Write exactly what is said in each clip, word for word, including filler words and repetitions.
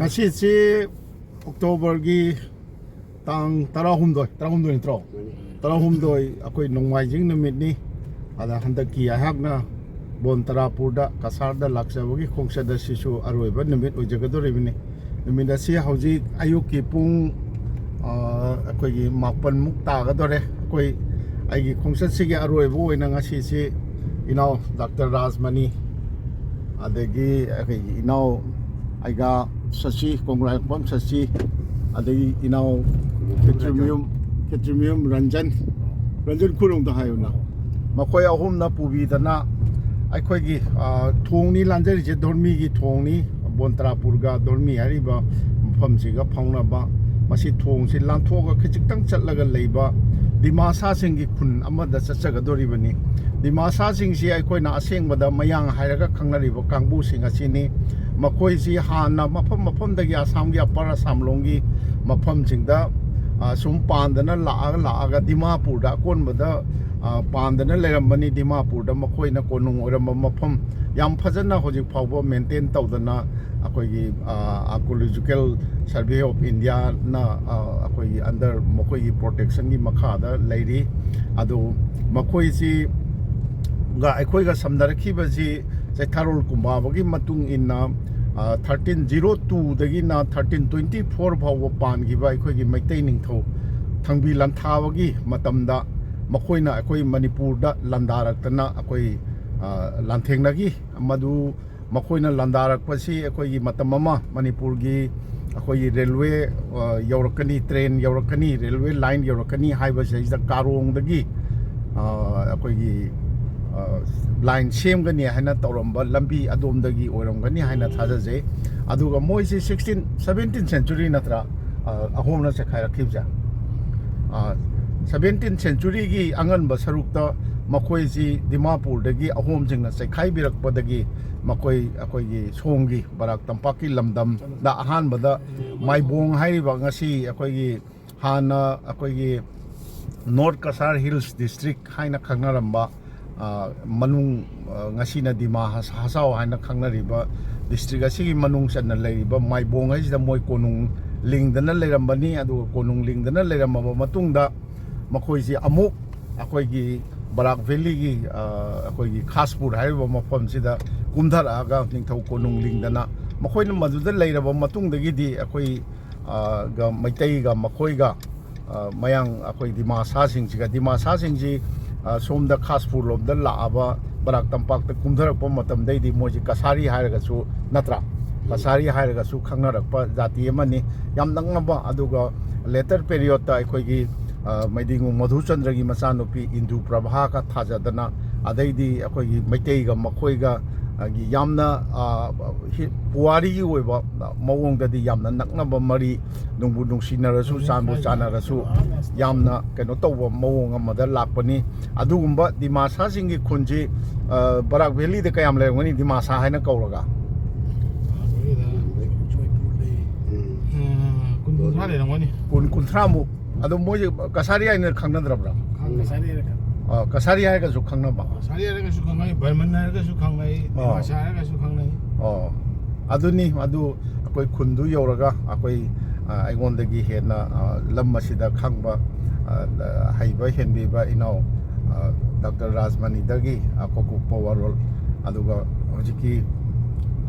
ꯉꯁꯤꯁꯤ ꯑꯣꯛꯇꯣꯕꯔꯒꯤ ꯇꯥꯡ ꯇꯔꯥꯍꯨꯝꯗꯣꯏ, ꯇꯔꯥꯍꯨꯝꯗꯣꯏ ꯅꯠꯇ꯭ꯔꯣ? ꯇꯔꯥꯍꯨꯝꯗꯣꯏ ꯑꯩꯈꯣꯏ ꯅꯣꯡꯃꯥꯏꯖꯤꯡ ꯅꯨꯃꯤꯠꯅꯤ꯫ ꯑꯗ ꯍꯟꯗꯛꯀꯤ ꯑꯩꯍꯥꯛꯅ ꯕꯣꯟ ꯇꯔꯥꯄꯨꯔꯗ ꯀꯁꯥꯔꯗ ꯂꯥꯛꯆꯕꯒꯤ ꯈꯣꯡꯆꯠ ꯑꯁꯤꯁꯨ ꯑꯔꯣꯏꯕ ꯅꯨꯃꯤꯠ ꯑꯣꯏꯖꯒꯗꯧꯔꯤꯕꯅꯤ꯫ ꯅꯨꯃꯤꯠ ꯑꯁꯤ ꯍꯧꯖꯤꯛ ꯑꯌꯨꯛꯀꯤ ꯄꯨꯡ, ꯑ, ꯑꯩꯈꯣꯏꯒꯤ ꯃꯥꯄꯟꯃꯨꯛ ꯇꯥꯒꯗꯧꯔꯦ꯫ ꯑꯩꯈꯣꯏ, ꯑꯩꯒꯤ ꯈꯣꯡꯆꯠꯁꯤꯒꯤ ꯑꯔꯣꯏꯕ ꯑꯣꯏꯅ ꯉꯁꯤꯁꯤ ꯏꯅꯥꯎ ꯗꯥꯛꯇꯔ ꯔꯥꯖꯃꯅꯤ, ꯑꯗꯒꯤ ꯑꯩꯈꯣꯏꯒꯤ ꯏꯅꯥꯎ ꯑꯩꯒꯥ ꯁꯁꯤ, ꯀꯣꯡꯒ꯭ꯔꯥꯏꯈꯣꯝ ꯁꯁꯤ, ꯑꯗꯒꯤ ꯏꯅꯥꯎ ꯈꯦꯇ꯭ꯔꯤꯃꯌꯨꯝ, ꯈꯦꯇ꯭ꯔꯤꯃꯌꯨꯝ ꯔꯟꯖꯟ, ꯔꯟꯖꯟ ꯈꯨꯔꯨꯝꯗ ꯍꯥꯏꯌꯨꯅ, ꯃꯈꯣꯏ ꯑꯍꯨꯝꯅ ꯄꯨꯕꯤꯗꯅ ꯑꯩꯈꯣꯏꯒꯤ, ꯑ, ꯊꯣꯡꯅꯤ ꯂꯥꯟꯖꯔꯤꯁꯦ, ꯙꯣꯔꯃꯤꯒꯤ ꯊꯣꯡꯅꯤ, ꯕꯣꯟꯇ꯭ꯔꯥꯄꯨꯔꯒ ꯙꯣꯔꯃꯤ ꯍꯥꯏꯔꯤꯕ ꯃꯐꯝꯁꯤꯒ ꯐꯥꯎꯅꯕ꯫ ꯃꯁꯤ ꯊꯣꯡꯁꯤ ꯂꯥꯟꯊꯣꯛꯑꯒ ꯈꯖꯤꯛꯇꯪ ꯆꯠꯂꯒ ꯂꯩꯕ ꯗꯤꯃꯥꯁꯥꯁꯤꯡꯒꯤ ꯈꯨꯟ ꯑꯃꯗ ꯆꯠꯆꯒꯗꯧꯔꯤꯕꯅꯤ꯫ ꯗꯤꯃꯥꯁꯥꯁꯤꯡꯁꯤ ꯑꯩꯈꯣꯏꯅ ꯑꯁꯦꯡꯕꯗ ꯃꯌꯥꯡ ꯍꯥꯏꯔꯒ ꯈꯪꯅꯔꯤꯕ ꯀꯥꯡꯕꯨꯁꯤꯡ ꯑꯁꯤꯅꯤ꯫ ꯃꯈꯣꯏꯁꯤ ꯍꯥꯟꯅ ꯃꯐꯝ ꯃꯐꯝꯗꯒꯤ, ꯑꯁꯥꯝꯒꯤ ꯑꯄꯔ ꯑꯁꯥꯝꯂꯣꯝꯒꯤ ꯃꯐꯝꯁꯤꯡꯗ, ꯑ, ꯁꯨꯝ ꯄꯥꯟꯗꯅ ꯂꯥꯛꯑꯒ, ꯂꯥꯛꯑꯒ ꯗꯤꯃꯥꯄꯨꯔꯗ ꯑꯀꯣꯟꯕꯗ, ꯑ, ꯄꯥꯟꯗꯅ ꯂꯩꯔꯝꯕꯅꯤ꯫ ꯗꯤꯃꯥꯄꯨꯔꯗ ꯃꯈꯣꯏꯅ ꯀꯣꯅꯨꯡ ꯑꯣꯏꯔꯝꯕ ꯃꯐꯝ ꯌꯥꯝ ꯐꯖꯅ ꯍꯧꯖꯤꯛ ꯐꯥꯎꯕ ꯃꯦꯟꯇꯦꯟ ꯇꯧꯗꯅ ꯑꯩꯈꯣꯏꯒꯤ, ꯑ, Archaeological Survey of Indiaꯅ, ꯑ, ꯑꯩꯈꯣꯏꯒꯤ under ꯃꯈꯣꯏꯒꯤ protectionꯒꯤ ꯃꯈꯥꯗ ꯂꯩꯔꯤ꯫ ꯑꯗꯨ ꯃꯈꯣꯏꯁꯤꯒ ꯑꯩꯈꯣꯏꯒ ꯁꯝꯅꯔꯛꯈꯤꯕꯁꯤ ꯆꯩꯊꯥꯔꯣꯜ ꯀꯨꯝꯕꯥꯕꯒꯤ ꯃꯇꯨꯡ ꯏꯟꯅ, ꯑ, thirteen zero twoꯗꯒꯤꯅ thirteen twenty four ꯐꯥꯎꯕ ꯄꯥꯟꯈꯤꯕ ꯑꯩꯈꯣꯏꯒꯤ ꯃꯩꯇꯩ ꯅꯤꯡꯊꯧ ꯊꯥꯡꯕꯤ ꯂꯥꯟꯊꯥꯕꯒꯤ ꯃꯇꯝꯗ ꯃꯈꯣꯏꯅ ꯑꯩꯈꯣꯏ ꯃꯅꯤꯄꯨꯔꯗ ꯂꯥꯟꯗꯥꯔꯛꯇꯅ ꯑꯩꯈꯣꯏ, ꯑ, ꯂꯥꯟꯊꯦꯡꯅꯈꯤ꯫ ꯃꯗꯨ ꯃꯈꯣꯏꯅ ꯂꯥꯟꯗꯥꯔꯛꯄꯁꯤ ꯑꯩꯈꯣꯏꯒꯤ ꯃꯇꯝ ꯑꯃ ꯃꯅꯤꯄꯨꯔꯒꯤ ꯑꯩꯈꯣꯏꯒꯤ ꯔꯦꯜꯋꯦ, ꯑ, ꯌꯧꯔꯛꯀꯅꯤ, ꯇ꯭ꯔꯦꯟ ꯌꯧꯔꯛꯀꯅꯤ, ꯔꯦꯜꯋꯦ ꯂꯥꯏꯟ ꯌꯧꯔꯛꯀꯅꯤ ꯍꯥꯏꯕꯁꯤꯗꯩꯁꯤꯗ ꯀꯥꯔꯣꯡꯗꯒꯤ, ꯑ, ꯑꯩꯈꯣꯏꯒꯤ, ꯑ, ꯂꯥꯏꯟ ꯁꯦꯝꯒꯅꯤ ꯍꯥꯏꯅ ꯇꯧꯔꯝꯕ ꯂꯝꯕꯤ ꯑꯗꯣꯝꯗꯒꯤ ꯑꯣꯏꯔꯝꯒꯅꯤ ꯍꯥꯏꯅ ꯊꯥꯖꯖꯩ꯫ ꯑꯗꯨꯒ ꯃꯣꯏꯁꯤ sixteen, seventeen century ꯅꯠꯇ꯭ꯔꯥ, ꯑ, ꯑꯍꯣꯝꯅ ꯆꯈꯥꯏꯔꯛꯈꯤꯕꯁꯦ? ꯑ, seventeen centuryꯒꯤ ꯑꯉꯟꯕ ꯁꯔꯨꯛꯇ ꯃꯈꯣꯏꯁꯤ ꯗꯤꯃꯥꯄꯨꯔꯗꯒꯤ ꯑꯍꯣꯝꯁꯤꯡꯅ ꯆꯩꯈꯥꯏꯕꯤꯔꯛꯄꯗꯒꯤ ꯃꯈꯣꯏ ꯑꯩꯈꯣꯏꯒꯤ ꯁꯣꯝꯒꯤ ꯕꯔꯥꯛ ꯇꯝꯄꯥꯛꯀꯤ ꯂꯝꯗꯝꯗ ꯑꯍꯥꯟꯕꯗ ꯃꯥꯏꯕꯣꯡ ꯍꯥꯏꯔꯤꯕ ꯉꯁꯤ ꯑꯩꯈꯣꯏꯒꯤ ꯍꯥꯟꯅ ꯑꯩꯈꯣꯏꯒꯤ North Cachar Hills District ꯍꯥꯏꯅ ꯈꯪꯅꯔꯝꯕ, ꯑ, ꯃꯅꯨꯡ, ꯑ, ꯉꯁꯤꯅ ꯗꯤꯃꯥ ꯍꯁ-, ꯍꯁꯥꯎ ꯍꯥꯏꯅ ꯈꯪꯅꯔꯤꯕ ꯗꯤꯁꯇ꯭ꯔꯤꯛ ꯑꯁꯤꯒꯤ ꯃꯅꯨꯡ ꯆꯟꯅ ꯂꯩꯔꯤꯕ ꯃꯥꯏꯕꯣꯡ ꯍꯥꯏꯁꯤꯗ ꯃꯣꯏ ꯀꯣꯅꯨꯡ ꯂꯤꯡꯗꯅ ꯂꯩꯔꯝꯕꯅꯤ꯫ ꯑꯗꯨꯒ ꯀꯣꯅꯨꯡ ꯂꯤꯡꯗꯅ ꯂꯩꯔꯝꯃꯕ ꯃꯇꯨꯡꯗ ꯃꯈꯣꯏꯁꯤ ꯑꯃꯨꯛ ꯑꯩꯈꯣꯏꯒꯤ ꯕꯔꯥꯛ ꯚꯦꯂꯤꯒꯤ, ꯑ, ꯑꯩꯈꯣꯏꯒꯤ ꯈꯥꯁꯄꯨꯔ ꯍꯥꯏꯔꯤꯕ ꯃꯐꯝꯁꯤꯗ ꯀꯨꯝꯊꯔꯛꯑꯒ ꯅꯤꯡꯊꯧ ꯀꯣꯅꯨꯡ ꯂꯤꯡꯗꯅ ꯃꯈꯣꯏꯅ ꯃꯗꯨꯗ ꯂꯩꯔꯕ ꯃꯇꯨꯡꯗꯒꯤꯗꯤ ꯑꯩꯈꯣꯏ, ꯑ, ꯒ ꯃꯩꯇꯩꯒ ꯃꯈꯣꯏꯒ, ꯑ, ꯃꯌꯥꯡ ꯑꯩꯈꯣꯏ ꯗꯤꯃꯥꯁꯥꯁꯤꯡꯁꯤꯒ, ꯗꯤꯃꯥꯁꯥꯁꯤꯡꯁꯤ, ꯑ, ꯁꯣꯝꯗ ꯈꯥꯁꯄꯨꯔ ꯂꯣꯝꯗ ꯂꯥꯛꯑꯕ ꯕꯔꯥꯛ ꯇꯝꯄꯥꯛꯇ ꯀꯨꯝꯊꯔꯛꯄ ꯃꯇꯝꯗꯩꯗꯤ ꯃꯣꯏꯁꯤ ꯀꯁꯥꯔꯤ ꯍꯥꯏꯔꯒꯁꯨ ꯅꯠꯇ꯭ꯔꯥ? ꯀꯁꯥꯔꯤ ꯍꯥꯏꯔꯒꯁꯨ ꯈꯪꯅꯔꯛꯄ ꯖꯥꯇꯤ ꯑꯃꯅꯤ꯫ ꯌꯥꯝ ꯅꯛꯅꯕ, ꯑꯗꯨꯒ later periodꯇ ꯑꯩꯈꯣꯏꯒꯤ, ꯑ, ꯃꯩꯗꯤꯡꯉꯨ ꯃꯙꯨꯆꯟꯗ꯭ꯔꯒꯤ ꯃꯆꯥꯅꯨꯄꯤ ꯏꯟꯗꯨ ꯄ꯭ꯔꯚꯥꯒ ꯊꯥꯖꯗꯅ, ꯑꯗꯩꯗꯤ ꯑꯩꯈꯣꯏꯒꯤ ꯃꯩꯇꯩꯒ ꯃꯈꯣꯏꯒ, ꯑ, ꯒꯤ ꯌꯥꯝꯅ, ꯑ, ꯍꯤ-, ꯄꯨꯋꯥꯔꯤꯒꯤ ꯑꯣꯏꯕ ꯃꯑꯣꯡꯗꯗꯤ ꯌꯥꯝꯅ ꯅꯛꯅꯕ ꯃꯔꯤ, ꯅꯨꯡꯕꯨ ꯅꯨꯡꯁꯤꯅꯔꯁꯨ, ꯆꯥꯟꯕꯨ ꯆꯥꯟꯅꯔꯁꯨ, ꯌꯥꯝꯅ ꯀꯩꯅꯣ ꯇꯧꯕ ꯃꯑꯣꯡ ꯑꯃꯗ ꯂꯥꯛꯄꯅꯤ꯫ ꯑꯗꯨꯒꯨꯝꯕ ꯗꯤꯃꯥꯁꯥꯁꯤꯡꯒꯤ ꯈꯨꯟꯁꯤ, ꯑ, ꯕꯔꯥꯛ ꯚꯦꯂꯤꯗ ꯀꯌꯥꯝ ꯂꯩꯔꯝꯒꯅꯤ, ꯗꯤꯃꯥꯁꯥ ꯍꯥꯏꯅ ꯀꯧꯔꯒ? ꯀꯨꯟ ꯀꯨꯟꯊ꯭ꯔꯥ ꯂꯩꯔꯝꯒꯅꯤ꯫ ꯀꯨꯟ, ꯀꯨꯟꯊ꯭ꯔꯥꯃꯨꯛ꯫ ꯑꯗꯣ ꯃꯣꯏꯁꯦ ꯀꯁꯥꯔꯤ ꯍꯥꯏꯅ ꯈꯪꯅꯗ꯭ꯔꯕ꯭ꯔꯥ? ꯈꯪ-, ꯀꯁꯥꯔꯤ ꯍꯥꯏꯅ ꯈꯪ-, ꯑ, ꯀꯁꯥꯔꯤ ꯍꯥꯏꯔꯒꯁꯨ ꯈꯪꯅꯕ? ꯀꯁꯥꯔꯤ ꯍꯥꯏꯔꯒꯁꯨ ꯈꯪꯅꯩ, ꯕꯔꯃꯟ ꯍꯥꯏꯔꯒꯁꯨ ꯈꯪꯅꯩ, ꯑ꯫ ꯗꯤꯃꯥꯁꯥ ꯍꯥꯏꯔꯒꯁꯨ ꯈꯪꯅꯩ꯫ ꯑꯣ, ꯑꯗꯨꯅꯤ꯫ ꯑꯗꯨ ꯑꯩꯈꯣꯏ ꯈꯨꯟꯗꯨ ꯌꯧꯔꯒ ꯑꯩꯈꯣꯏ, ꯑ, ꯑꯩꯉꯣꯟꯗꯒꯤ ꯍꯦꯟꯅ, ꯑ, ꯂꯝ ꯑꯁꯤꯗ ꯈꯪꯕ, ꯑ, ꯍꯩꯕ ꯍꯦꯟꯕꯤꯕ ꯏꯅꯥꯎ, ꯑ, ꯗꯥꯛꯇꯔ ꯔꯥꯖꯃꯅꯤꯗꯒꯤ ꯑꯀꯨꯞ ꯑꯀꯨꯞꯄ ꯋꯥꯔꯣꯜ, ꯑꯗꯨꯒ ꯍꯧꯖꯤꯛꯀꯤ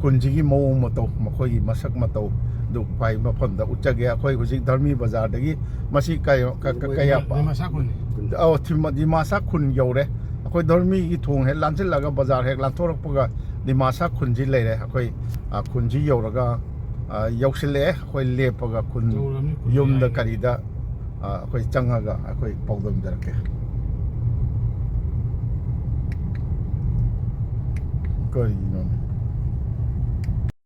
ꯈꯨꯟꯁꯤꯒꯤ ꯃꯑꯣꯡ ꯃꯇꯧ, ꯃꯈꯣꯏꯒꯤ ꯃꯁꯛ ꯃꯇꯧ ꯑꯗꯨ ꯈ꯭ꯋꯥꯏ ꯃꯐꯝꯗ ꯎꯠꯆꯒꯦ꯫ ꯑꯩꯈꯣꯏ ꯍꯧꯖꯤꯛ ꯙꯔꯃꯤ ꯕꯖꯥꯔꯗꯒꯤ ꯃꯁꯤ ꯀꯩ-, ꯀ-, ꯀ-, ꯀꯌꯥ ꯄ-, ꯗꯤꯃꯥꯁꯥ ꯈꯨꯟꯅꯤ꯫ ꯑꯧ, ꯊꯤꯃ-, ꯗꯤꯃꯥꯁꯥ ꯈꯨꯟ ꯌꯧꯔꯦ꯫ ꯑꯩꯈꯣꯏ ꯙꯔꯃꯤꯒꯤ ꯊꯣꯡ ꯍꯦꯛ ꯂꯥꯟꯁꯤꯜꯂꯒ, ꯕꯖꯥꯔ ꯍꯦꯛ ꯂꯥꯟꯊꯣꯔꯛꯄꯒ ꯗꯤꯃꯥꯁꯥ ꯈꯨꯟꯁꯤ ꯂꯩꯔꯦ꯫ ꯑꯩꯈꯣꯏ, ꯑ, ꯈꯨꯟꯁꯤ ꯌꯧꯔꯒ, ꯑ, ꯌꯧꯁꯤꯜꯂꯛꯑꯦ꯫ ꯑꯩꯈꯣꯏ ꯂꯦꯞꯄꯒ ꯈꯨꯟ ꯌꯧꯔꯕꯅꯤ, ꯈꯨꯟ ꯌꯨꯝꯗ ꯌꯧꯔꯦ꯫ ꯀꯔꯤꯗ, ꯑ, ꯑꯩꯈꯣꯏ ꯆꯪꯉꯒ ꯑꯩꯈꯣꯏ ꯄꯥꯎꯗꯝꯖꯔꯛꯀꯦ꯫ ꯀꯔꯤꯅꯣꯅꯦ?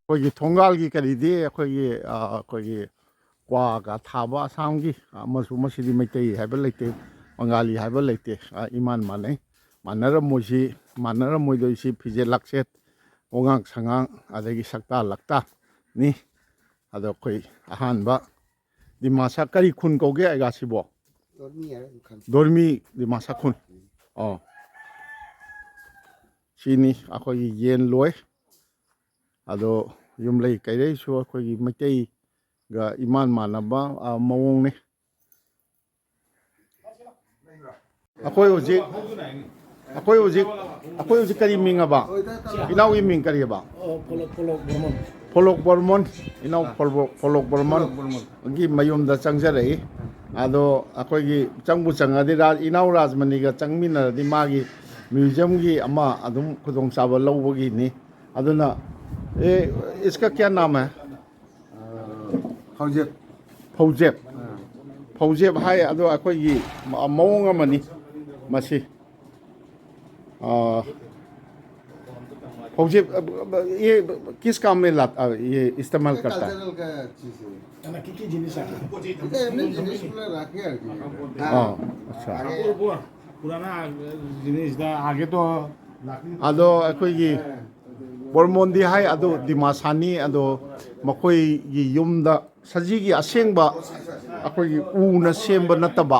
ꯑꯩꯈꯣꯏꯒꯤ ꯊꯣꯡꯒꯥꯜꯒꯤ ꯀꯔꯤꯗꯤ ꯑꯩꯈꯣꯏꯒꯤ, ꯑ, ꯑꯩꯈꯣꯏꯒꯤ ꯀ꯭ꯋꯥꯒ ꯊꯥꯕ ꯑꯁꯥꯝꯒꯤ, ꯑꯃꯁꯨ ꯃꯁꯤꯗꯤ ꯃꯩꯇꯩ ꯍꯥꯏꯕ ꯂꯩꯇꯦ, ꯕꯪꯒꯥꯂꯤ ꯍꯥꯏꯕ ꯂꯩꯇꯦ, ꯑ, ꯏꯃꯥꯟ ꯃꯥꯟꯅꯩ꯫ ꯃꯥꯟꯅꯔꯝꯃꯣꯏꯁꯤ, ꯃꯥꯟꯅꯔꯝꯃꯣꯏꯗꯣꯏꯁꯤ ꯐꯤꯖꯦꯠ ꯂꯥꯛꯆꯦꯠ, ꯋꯥꯉꯥꯡ ꯁꯉꯥꯡ, ꯑꯗꯒꯤ ꯁꯛꯇꯥ ꯂꯛꯇꯥꯅꯤ꯫ ꯑꯗꯣ ꯑꯩꯈꯣꯏ ꯑꯍꯥꯟꯕ ꯗꯤꯃꯥꯁꯥ ꯀꯔꯤ ꯈꯨꯟ ꯀꯧꯒꯦ ꯑꯩꯒꯥꯁꯤꯕꯣ? ꯗꯣꯔꯃꯤ ꯍꯥꯏꯔ ꯑꯗꯨꯝ ꯈꯪꯉꯤ꯫ ꯗꯣꯔꯃꯤ ꯗꯤꯃꯥꯁꯥ ꯈꯨꯟ꯫ ꯑꯣ꯫ ꯁꯤꯅꯤ ꯑꯩꯈꯣꯏꯒꯤ ꯌꯦꯟ ꯂꯣꯏ꯫ ꯑꯗꯣ ꯌꯨꯝꯂꯩ ꯀꯩꯔꯩꯁꯨ ꯑꯩꯈꯣꯏꯒꯤ ꯃꯩꯇꯩꯒ ꯏꯃꯥꯟ ꯃꯥꯟꯅꯕ, ꯑ, ꯃꯑꯣꯡꯅꯤ꯫ ꯑꯩꯈꯣꯏ ꯍꯧꯖꯤꯛ ꯑꯩꯈꯣꯏ ꯍꯧꯖꯤꯛ ꯑꯩꯈꯣꯏ ꯍꯧꯖꯤꯛ ꯀꯔꯤ ꯃꯤꯡ ꯑꯕ? ꯏꯅꯥꯎꯒꯤ ꯃꯤꯡ ꯀꯔꯤ ꯑꯕ? ꯑꯣ, ꯄꯣꯂꯣꯛ, ꯄꯣꯂꯣꯛ ꯕꯔꯃꯟ꯫ ꯄꯣꯂꯣꯛ ꯕꯔꯃꯟ, ꯏꯅꯥꯎ ꯄꯣꯂꯣꯛ, ꯄꯣꯂꯣꯛ ꯕꯔꯃꯟ꯫ ꯒꯤ ꯃꯌꯨꯝꯗ ꯆꯪꯖꯔꯛꯏ꯫ ꯑꯗꯣ ꯑꯩꯈꯣꯏꯒꯤ ꯆꯪꯕꯨ ꯆꯪꯉꯗꯤ ꯔꯥ-, ꯏꯅꯥꯎ ꯔꯥꯖꯃꯅꯤꯒ ꯆꯪꯃꯤꯟꯅꯔꯗꯤ ꯃꯥꯒꯤ ꯃ꯭ꯌꯨꯖꯤꯌꯝꯒꯤ ꯑꯃ ꯑꯗꯨꯝ ꯈꯨꯗꯣꯡꯆꯥꯕ ꯂꯧꯕꯒꯤꯅꯤ꯫ ꯑꯗꯨꯅ, ꯑꯦ, ꯏꯁꯀ ꯀꯌꯥ ꯅꯥꯝ ꯍꯥꯏ? ꯐꯧꯖꯦꯞ꯫ ꯐꯧꯖꯦꯞ꯫ ꯑꯥ꯫ ꯐꯧꯖꯦꯞ ꯍꯥꯏ ꯑꯗꯣ ꯑꯩꯈꯣꯏꯒꯤ ꯃ-, ꯃꯑꯣꯡ ꯑꯃꯅꯤ ꯃꯁꯤ꯫ ꯑꯥ, ꯐꯧꯖꯦꯞ, ꯑ, ꯕ-, ꯕ-, ये किस काम में ला-, अ, ये इस्तेमाल करता है? कल्चरल का चीज है। है ना, की, की जिनिस है? ये हमने जिनिस पूरा रखे हैं। ꯑꯥ, ꯑꯠꯁꯥ꯫ आगे पुराना जिनिस था, आगे तो ꯑꯗꯣ ꯑꯩꯈꯣꯏꯒꯤ ꯕꯣꯔꯃꯣꯟꯗꯤ ꯍꯥꯏ, ꯑꯗꯣ ꯗꯤꯃꯥꯁꯥꯅꯤ, ꯑꯗꯣ ꯃꯈꯣꯏꯒꯤ ꯌꯨꯝꯗ ꯁꯖꯤꯒꯤ ꯑꯁꯦꯡꯕ ꯑꯩꯈꯣꯏꯒꯤ ꯎꯅ ꯁꯦꯝꯕ ꯅꯠꯇꯕ,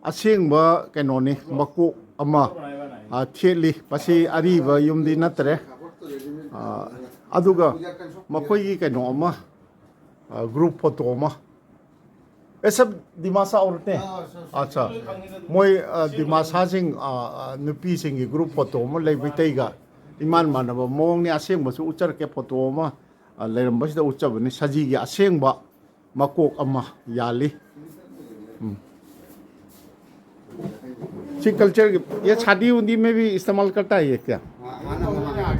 ꯑꯁꯦꯡꯕ ꯀꯩꯅꯣꯅꯤ, ꯃꯀꯣꯛ ꯑꯃ, ꯑ, ꯊꯦꯠꯂꯤ꯫ ꯃꯁꯤ ꯑꯔꯤꯕ ꯌꯨꯝꯗꯤ ꯅꯠꯇ꯭ꯔꯦ꯫ ꯑ, ꯑꯗꯨꯒ ꯃꯈꯣꯏꯒꯤ ꯀꯩꯅꯣ ꯑꯃ, ꯑ, ꯒ꯭ꯔꯨꯞ ꯐꯣꯇꯣ ꯑꯃ꯫ ये सब दिमासा औरतें? हाँ, सब, सब। अच्छा। ꯃꯣꯏ, ꯑ, ꯗꯤꯃꯥꯁꯥꯁꯤꯡ, ꯑ, ꯑ, ꯅꯨꯄꯤꯁꯤꯡꯒꯤ ꯒ꯭ꯔꯨꯞ ꯐꯣꯇꯣ ꯑꯃ ꯂꯩ, ꯃꯩꯇꯩꯒ ꯏꯃꯥꯟ ꯃꯥꯟꯅꯕ ꯃꯑꯣꯡꯅꯤ꯫ ꯑꯁꯦꯡꯕꯁꯨ ꯎꯠꯆꯔꯛꯀꯦ, ꯐꯣꯇꯣ ꯑꯃ, ꯑ, ꯂꯩꯔꯝꯕꯁꯤꯗ ꯎꯠꯆꯕꯅꯤ꯫ ꯁꯖꯤꯒꯤ ꯑꯁꯦꯡꯕ ꯃꯀꯣꯛ ꯑꯃ ꯌꯥꯜꯂꯤ꯫ ꯎꯝ꯫ ꯁꯤ ꯀꯜꯆꯔꯒꯤ, ये शादी उदी में भी इस्तेमाल करता है ये क्या? हाँ, हाँ, हाँ, हाँ।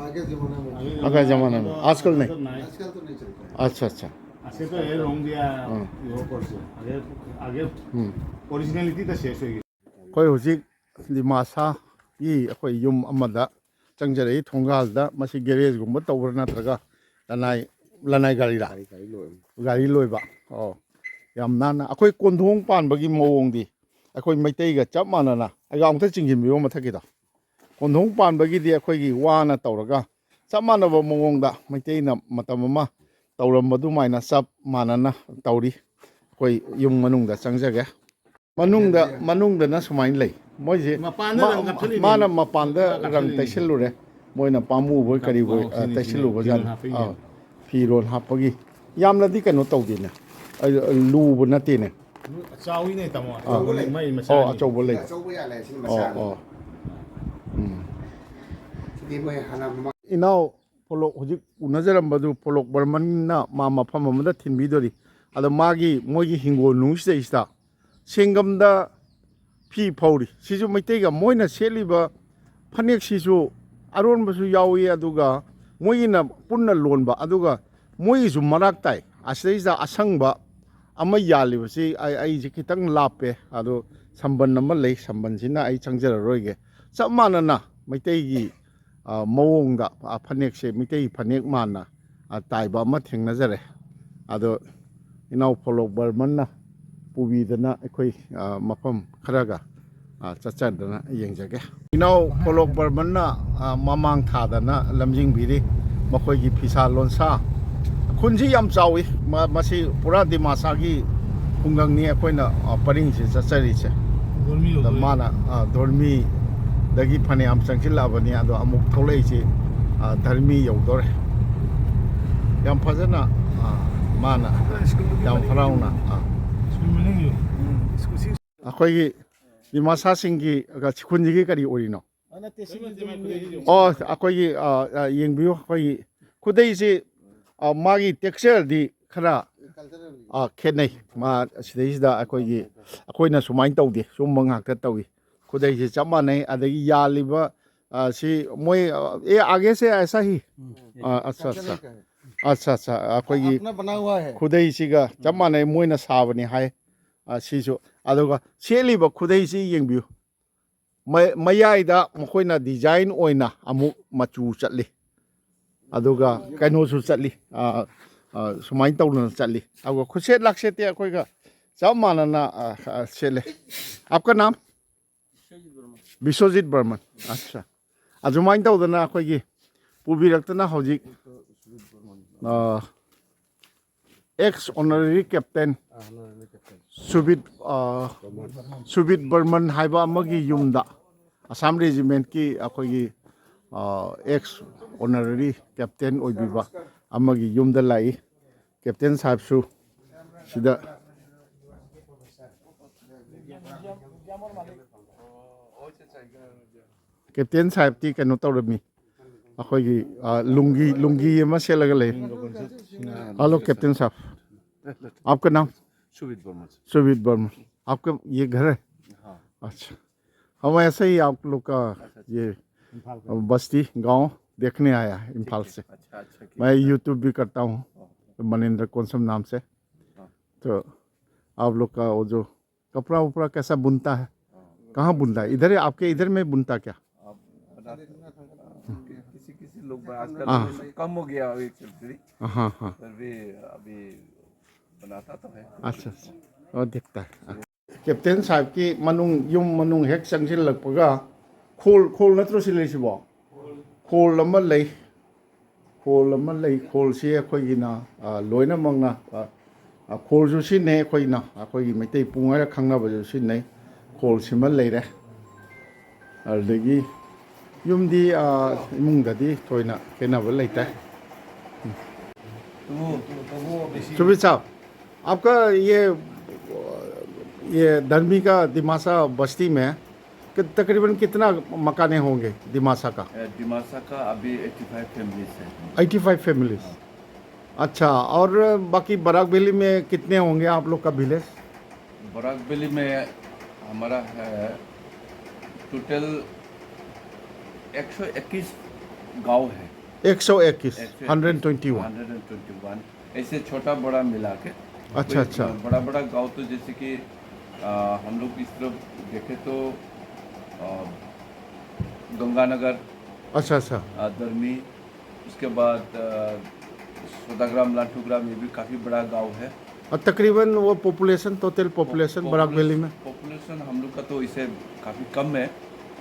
आगे जमाना में। आगे जमाना में। आजकल नहीं? आजकल तो नहीं चलता है। अच्छा, अच्छा। ऐसे तो ये रोंग दिया, हाँ। ये ऊपर से। आगे, आगे ꯎꯝ꯫ ओरिजिनलिटी तो शेष होगी। ꯑꯩꯈꯣꯏ ꯍꯧꯖꯤꯛ ꯗꯤꯃꯥꯁꯥꯒꯤ ꯑꯩꯈꯣꯏ ꯌꯨꯝ ꯑꯃꯗ ꯆꯪꯖꯔꯛꯏ꯫ ꯊꯣꯡꯒꯥꯜꯗ ꯃꯁꯤ ꯒꯦꯔꯦꯖꯒꯨꯝꯕ ꯇꯧꯕ꯭ꯔꯥ ꯅꯠꯇ꯭ꯔꯒ ꯂꯅꯥꯏ, ꯂꯅꯥꯏ ꯒꯥꯔꯤꯔꯥ? ꯒꯥꯔꯤ, ꯒꯥꯔꯤ ꯂꯣꯏ꯫ ꯒꯥꯔꯤ ꯂꯣꯏꯕ꯫ ꯑꯣ꯫ ꯌꯥꯝ ꯅꯥꯟꯅ꯫ ꯑꯩꯈꯣꯏ ꯀꯣꯟꯊꯣꯡ ꯄꯥꯟꯕꯒꯤ ꯃꯑꯣꯡꯗꯤ ꯑꯩꯈꯣꯏ ꯃꯩꯇꯩꯒ ꯆꯞ ꯃꯥꯟꯅꯅ꯫ ꯑꯩꯒ ꯑꯃꯨꯛꯇ ꯆꯤꯡꯁꯤꯟꯕꯤꯌꯣ ꯃꯊꯛꯀꯤꯗꯣ꯫ ꯀꯣꯟꯊꯣꯡ ꯄꯥꯟꯕꯒꯤꯗꯤ ꯑꯩꯈꯣꯏꯒꯤ ꯋꯥꯅ ꯇꯧꯔꯒ ꯆꯞ ꯃꯥꯟꯅꯕ ꯃꯑꯣꯡꯗ ꯃꯩꯇꯩꯅ ꯃꯇꯝ ꯑꯃ ꯇꯧꯔꯝꯕ ꯑꯗꯨꯃꯥꯏꯅ ꯆꯞ ꯃꯥꯟꯅꯅ ꯇꯧꯔꯤ꯫ ꯑꯩꯈꯣꯏ ꯌꯨꯝ ꯃꯅꯨꯡꯗ ꯆꯪꯖꯒꯦ꯫ ꯃꯅꯨꯡꯗ, ꯃꯅꯨꯡꯗꯅ ꯁꯨꯃꯥꯏꯅ ꯂꯩ꯫ ꯃꯣꯏꯁꯦ ꯃꯄꯥꯟꯗ ꯃꯥ-, ꯔꯪ ꯀꯥꯞꯁꯤꯜꯂꯤꯅꯦ꯫ ꯃꯥꯅ ꯃꯄꯥꯟꯗ ꯔꯪ ꯀꯥꯞꯁꯤꯜꯂꯤꯅꯦ꯫ ꯇꯩꯁꯤꯜꯂꯨꯔꯦ꯫ ꯃꯣꯏꯅ ꯄꯥꯝꯃꯨꯕꯣꯏ ꯀꯔꯤꯕꯣꯏ, ꯑ, ꯇꯩꯁꯤꯜꯂꯨꯕꯖꯥꯠꯅꯤ꯫ ꯐꯤꯔꯣꯜ ꯍꯥꯞꯄꯒꯤ꯫ ꯑꯥ, ꯐꯤꯔꯣꯜ ꯍꯥꯞꯄꯒꯤ꯫ ꯌꯥꯝꯅꯗꯤ ꯀꯩꯅꯣ ꯇꯧꯗꯦꯅꯦ꯫ ꯑ, ꯂꯨꯕ ꯅꯠꯇꯦꯅꯦ꯫ ꯆꯥꯎꯏꯅꯦ, ꯇꯥꯃꯣ꯫ ꯑꯥ꯫ ꯃꯩ ꯃꯆꯥ ꯑꯣ, ꯑꯅꯤ꯫ ꯑꯆꯧꯕ ꯂꯩ꯫ ꯑꯆꯧꯕ ꯌꯥꯜꯂꯦ, ꯁꯤꯅ ꯑꯣ, ꯃꯆꯥꯅꯤ꯫ ꯑꯣ꯫ ꯎꯝ꯫ ꯁꯤꯗꯤ ꯃꯣꯏ ꯍꯥꯟꯅ ꯃꯃꯥꯡ ꯏꯅꯥꯎ ꯄꯣꯂꯣꯛ ꯍꯧꯖꯤꯛ ꯎꯅꯖꯔꯝꯕꯗꯨ ꯄꯣꯂꯣꯛ ꯕꯔꯃꯟꯅ ꯃꯥ ꯃꯐꯝ ꯑꯃꯗ ꯊꯤꯟꯕꯤꯗꯣꯔꯤ꯫ ꯑꯗꯣ ꯃꯥꯒꯤ, ꯃꯣꯏꯒꯤ ꯍꯤꯡꯒꯣꯜ ꯅꯨꯡꯁꯤꯗꯩꯁꯤꯗ ꯁꯦꯡꯒꯝꯗ ꯐꯤ ꯐꯧꯔꯤ꯫ ꯁꯤꯁꯨ ꯃꯩꯇꯩꯒ ꯃꯣꯏꯅ ꯁꯦꯠꯂꯤꯕ ꯐꯅꯦꯛꯁꯤꯁꯨ ꯑꯔꯣꯟꯕꯁꯨ ꯌꯥꯎꯏ, ꯑꯗꯨꯒ ꯃꯣꯏꯒꯤꯅ ꯄꯨꯟꯅ ꯂꯣꯟꯕ, ꯑꯗꯨꯒ ꯃꯣꯏꯒꯤꯁꯨ ꯃꯔꯥꯛ ꯇꯥꯏ꯫ ꯑꯁꯤꯗꯩꯁꯤꯗ ꯑꯁꯪꯕ ꯑꯃ ꯌꯥꯜꯂꯤꯕꯁꯤ ꯑꯩ, ꯑꯩꯁꯦ ꯈꯤꯇꯪ ꯂꯥꯞꯄꯦ, ꯑꯗꯣ ꯁꯝꯕꯟ ꯑꯃ ꯂꯩ, ꯁꯝꯕꯟꯁꯤꯅ ꯑꯩ ꯆꯪꯖꯔꯔꯣꯏꯒꯦ꯫ ꯆꯞ ꯃꯥꯟꯅꯅ ꯃꯩꯇꯩꯒꯤ, ꯑ, ꯃꯑꯣꯡꯗ, ꯑ, ꯐꯅꯦꯛꯁꯦ ꯃꯩꯇꯩ ꯐꯅꯦꯛ ꯃꯥꯟꯅ, ꯑ, ꯇꯥꯏꯕ ꯑꯃ ꯊꯦꯡꯅꯖꯔꯦ꯫ ꯑꯗꯣ ꯏꯅꯥꯎ ꯄꯣꯂꯣꯛ ꯕꯔꯃꯟꯅ ꯄꯨꯕꯤꯗꯅ ꯑꯩꯈꯣꯏ, ꯑ, ꯃꯐꯝ ꯈꯔꯒ, ꯑ, ꯆꯠꯆꯗꯅ ꯌꯦꯡꯖꯒꯦ꯫ ꯏꯅꯥꯎ ꯄꯣꯂꯣꯛ ꯕꯔꯃꯟꯅ, ꯑ, ꯃꯃꯥꯡ ꯊꯥꯗꯅ ꯂꯝꯖꯤꯡꯕꯤꯔꯤ꯫ ꯃꯈꯣꯏꯒꯤ ꯐꯤꯁꯥ ꯂꯣꯟꯁꯥ ꯈꯨꯟꯁꯤ ꯌꯥꯝ ꯆꯥꯎꯏ꯫ ꯃ-, ꯃꯁꯤ ꯄꯨꯔꯥ ꯗꯤꯃꯥꯁꯥꯒꯤ ꯈꯨꯡꯒꯪꯅꯤ ꯑꯩꯈꯣꯏꯅ, ꯑ, ꯄꯔꯤꯡꯁꯦ ꯆꯠꯆꯔꯤꯁꯦ꯫ ꯗꯣꯔꯃꯤ ꯑꯗ ꯌꯧꯗꯣꯔꯦ꯫ ꯃꯥꯅ, ꯑ, ꯗꯣꯔꯃꯤꯗꯒꯤ ꯐꯅꯌꯥꯝ ꯆꯪꯁꯤꯜꯂꯛꯑꯕꯅꯤ, ꯑꯗꯣ ꯑꯃꯨꯛ ꯊꯣꯛꯂꯛꯏꯁꯤ, ꯑ, ꯙꯔꯃꯤ ꯌꯧꯗꯣꯔꯦ꯫ ꯌꯥꯝ ꯐꯖꯅ, ꯑ, ꯃꯥꯅ ꯁ꯭ꯀꯨꯜꯒꯤ ꯌꯥꯝ ꯃꯅꯤꯡꯒꯤ ꯍꯔꯥꯎꯅ, ꯑ, ꯁ꯭ꯀꯨꯜ ꯃꯅꯤꯡꯒꯤ꯫ ꯑꯩꯈꯣꯏꯒꯤ ꯗꯤꯃꯥꯁꯥꯁꯤꯡꯒꯤ, ꯑ, ꯈꯨꯟꯁꯤꯒꯤ ꯀꯔꯤ ꯑꯣꯏꯔꯤꯅꯣ? ꯑ, ꯅꯠꯇꯦ, ꯁꯤꯒꯤ ꯑꯣ, ꯑꯩꯈꯣꯏꯒꯤ, ꯑ, ꯑ, ꯌꯦꯡꯕꯤꯌꯨ, ꯑꯩꯈꯣꯏꯒꯤ ꯈꯨꯗꯩꯁꯤ, ꯑ, ꯃꯥꯒꯤ textureꯗꯤ ꯈꯔ, ꯑ, ꯈꯦꯠꯅꯩ꯫ ꯃꯥ ꯁꯤꯗꯩꯁꯤꯗ ꯑꯩꯈꯣꯏꯒꯤ, ꯑꯩꯈꯣꯏꯅ ꯁꯨꯃꯥꯏꯅ ꯇꯧꯗꯦ, ꯁꯨꯝꯕ ꯉꯥꯛꯇ ꯇꯧꯏ꯫ ꯈꯨꯗꯩꯁꯤ ꯆꯞ ꯃꯥꯟꯅꯩ꯫ ꯑꯗꯒꯤ ꯌꯥꯜꯂꯤꯕ, ꯑ, ꯁꯤ ꯃꯣꯏ, ꯑ, ꯑꯦ, आगे से ऐसा ही? ꯑ, अच्छा, अच्छा। अच्छा, अच्छा, ꯑꯩꯈꯣꯏꯒꯤ अपना बना हुआ है। ꯈꯨꯗꯩꯁꯤꯒ ꯆꯞ ꯃꯥꯟꯅꯩ, ꯃꯣꯏꯅ ꯁꯥꯕꯅꯤ ꯍꯥꯏ꯫ ꯑ, ꯁꯤꯁꯨ꯫ ꯑꯗꯨꯒ ꯁꯦꯠꯂꯤꯕ ꯈꯨꯗꯩꯁꯤ ꯌꯦꯡꯕꯤꯌꯨ꯫ ꯃ-, ꯃꯌꯥꯏꯗ ꯃꯈꯣꯏꯅ design ꯑꯣꯏꯅ ꯑꯃꯨꯛ ꯃꯆꯨ ꯆꯠꯂꯤ꯫ ꯑꯗꯨꯒ ꯀꯩꯅꯣꯁꯨ ꯆꯠꯂꯤ꯫ ꯑ, ꯑ, ꯁꯨꯃꯥꯏꯅ ꯇꯧꯗꯅ ꯆꯠꯂꯤ꯫ ꯑꯗꯨꯒ ꯈꯨꯠꯁꯦꯠ ꯂꯥꯛꯁꯦꯠꯇꯤ ꯑꯩꯈꯣꯏꯒ ꯆꯞ ꯃꯥꯟꯅꯅ, ꯑ, ꯑ, ꯁꯦꯠꯂꯦ꯫ आपका नाम? ꯕꯤꯁ꯭ꯋꯖꯤꯠ ꯕꯔꯃꯟ꯫ ꯑꯠꯆꯥ꯫ ꯑꯗꯨꯃꯥꯏꯅ ꯇꯧꯗꯅ ꯑꯩꯈꯣꯏꯒꯤ ꯄꯨꯕꯤꯔꯛꯇꯅ ꯍꯧꯖꯤꯛ, ꯑ, ex honorary captain ꯁꯨꯕꯤꯠ, ꯑ, ꯁꯨꯕꯤꯠ ꯕꯔꯃꯟ ꯍꯥꯏꯕ ꯑꯃꯒꯤ ꯌꯨꯝꯗ ꯑꯁꯥꯝ regimentꯀꯤ ꯑꯩꯈꯣꯏꯒꯤ ꯑꯦꯛꯁ ꯑꯣꯅꯔꯔꯤ ꯀꯦꯞꯇꯦꯟ ꯑꯣꯏꯕꯤꯕ ꯑꯃꯒꯤ ꯌꯨꯝꯗ ꯂꯥꯛꯏ꯫ ꯀꯦꯞꯇꯦꯟ ꯁꯥꯍꯦꯕꯁꯨ ꯁꯤꯗ꯫ ꯀꯦꯞꯇꯦꯟ ꯁꯥꯍꯦꯕꯇꯤ ꯀꯩꯅꯣ ꯇꯧꯔꯝꯃꯤ, ꯑꯩꯈꯣꯏꯒꯤ ꯂꯨꯡꯒꯤ ꯂꯨꯡꯒꯤ ꯑꯃ ꯁꯦꯠꯂꯒ ꯂꯩ꯫ ꯍꯜꯂꯣ ꯀꯦꯞꯇꯦꯟ ꯁꯥꯍꯦꯕ, आपका नाम? सुवित वर्मा। सुवित वर्मा। आपका ये घर है? हाँ। अच्छा। हम ऐसे ही आप लोग का ये बस्ती गांव देखने आया है इम्फाल से। अच्छा, अच्छा किया। मैं YouTube भी करता हूँ, मनिंदर कोनसम नाम से। हाँ। तो आप लोग का वो जो कपड़ा उपड़ा कैसा बुनता है? हाँ। कहाँ बुनता है? इधर ही, आपके इधर में बुनता क्या? आप बना-, किसी किसी लोग बना-, आजकल हाँ। तो कम हो गया अभी actually। हाँ, हाँ। फिर भी अभी बनाता तो है। अच्छा, अच्छा। और देखता है। ꯀꯦꯞꯇꯦꯟ ꯁꯥꯍꯦꯕꯀꯤ ꯃꯅꯨꯡ, ꯌꯨꯝ ꯃꯅꯨꯡ ꯍꯦꯛ ꯆꯪꯁꯤꯜꯂꯛꯄꯒ, ꯈꯣꯜ, ꯈꯣꯜ ꯅꯠꯇ꯭ꯔꯣ ꯁꯤ ꯂꯩꯔꯤꯁꯤꯕꯣ? ꯈꯣꯜ ꯑꯃ ꯂꯩ, ꯈꯣꯜ ꯑꯃ ꯂꯩ꯫ ꯈꯣꯜꯁꯤ ꯑꯩꯈꯣꯏꯒꯤꯅ, ꯑ, ꯂꯣꯏꯅꯃꯛꯅ, ꯑ, ꯑ, ꯈꯣꯜꯁꯨ ꯁꯤꯖꯤꯟꯅꯩ ꯑꯩꯈꯣꯏꯅ, ꯑꯩꯈꯣꯏꯒꯤ ꯃꯩꯇꯩ ꯄꯨꯡ ꯍꯥꯏꯔ ꯈꯪꯅꯕꯁꯨ ꯁꯤꯖꯤꯟꯅꯩ꯫ ꯈꯣꯜꯁꯤꯃ ꯂꯩꯔꯦ꯫ ꯑꯗꯨꯗꯒꯤ ꯌꯨꯝꯗꯤ, ꯑ, ꯏꯃꯨꯡꯗꯗꯤ ꯊꯣꯏꯅ ꯈꯦꯠꯅꯕ ꯂꯩꯇꯦ꯫ तो वो, तो वो बेसी सुबीर साहब, आपका ये, ये धर्मी का दिमासा बस्ती में कि-, तकरीबन कितना मकाने होंगे दिमासा का? ए, दिमासा का अभी एटी फ़ाइव फैमिलीज है। Eighty five families. हाँ। अच्छा, और बाकी बराक वैली में कितने होंगे आप लोग का विलेज? बराक वैली में हमारा है टोटल एक सौ इक्कीस गांव है। एक सौ इक्कीस, एक सौ इक्कीस, hundred twenty one. Hundred twenty one. ऐसे छोटा बड़ा मिला के। अच्छा, कोई अच्छा। बड़ा बड़ा गांव तो जैसे कि, आ, हम लोग इस तरफ देखें तो, आ, गंगानगर, अच्छा, अच्छा। आ, दर्मी, उसके बाद, आ, सोदाग्राम, लाठूग्राम, ये भी काफ़ी बड़ा गांव है। और तकरीबन वो population, total population Barak valley में? पॉपुलेशन हम लोग का तो इसे काफ़ी कम है,